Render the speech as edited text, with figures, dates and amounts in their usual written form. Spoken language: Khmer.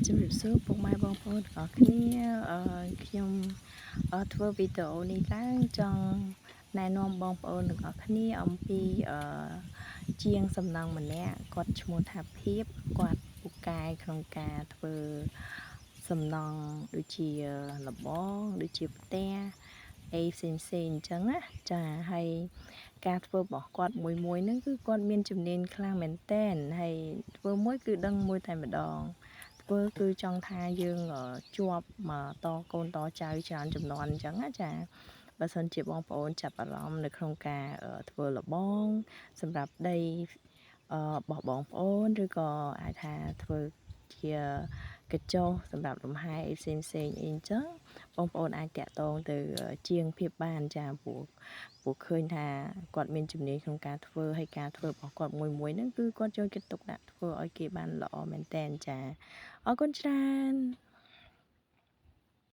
ជំរាបសួរពុកម៉ែបងប្អូនទាំងអស់គ្នាអឺខ្ញុំធ្វើវីដេអូនេះឡើងចង់ណែនាំបងប្អូនទាំងអស់គ្នាអំពីអឺជាងសំណង់ម្នាក់គាត់ឈ្មោះថាភាពគាត់ពូកែក្នុងការធ្វើសំណង់ដូចជាលបងដូចជាផ្ទះអីផ្សេងផ្សេងអញ្ចឹងណាចាហើយការធ្វើរបស់គាត់មួយមួយហ្នឹងគឺគាត់មានជំនាញខ្លាំងមែនតែនហើយធ្វើមួយគឺដឹងមួយតែម្ដង ធ្វើគឺចង់ថាយើងជាប់មកតកូនតចៅច្រើនចំនួនអញ្ចឹងណាចាបើសិនជាបងប្អូនចាប់អារម្មណ៍នៅក្នុងការធ្វើលបងសម្រាប់ដីរបស់បងប្អូនឬក៏អាចថាធ្វើជាកញ្ចុះសម្រាប់លំហែអីផ្សេងផ្សេងអីអញ្ចឹងបងប្អូនអាចតាក់ទងទៅជាងភាពបានចាព្រោះព្រោះឃើញថាគាត់មានជំនាញក្នុងការធ្វើហើយការធ្វើរបស់គាត់មួយមួយហ្នឹងគឺគាត់យកចិត្តទុកដាក់ធ្វើឲ្យគេបានល្អមែនតែនចាអរគុណច្រើន។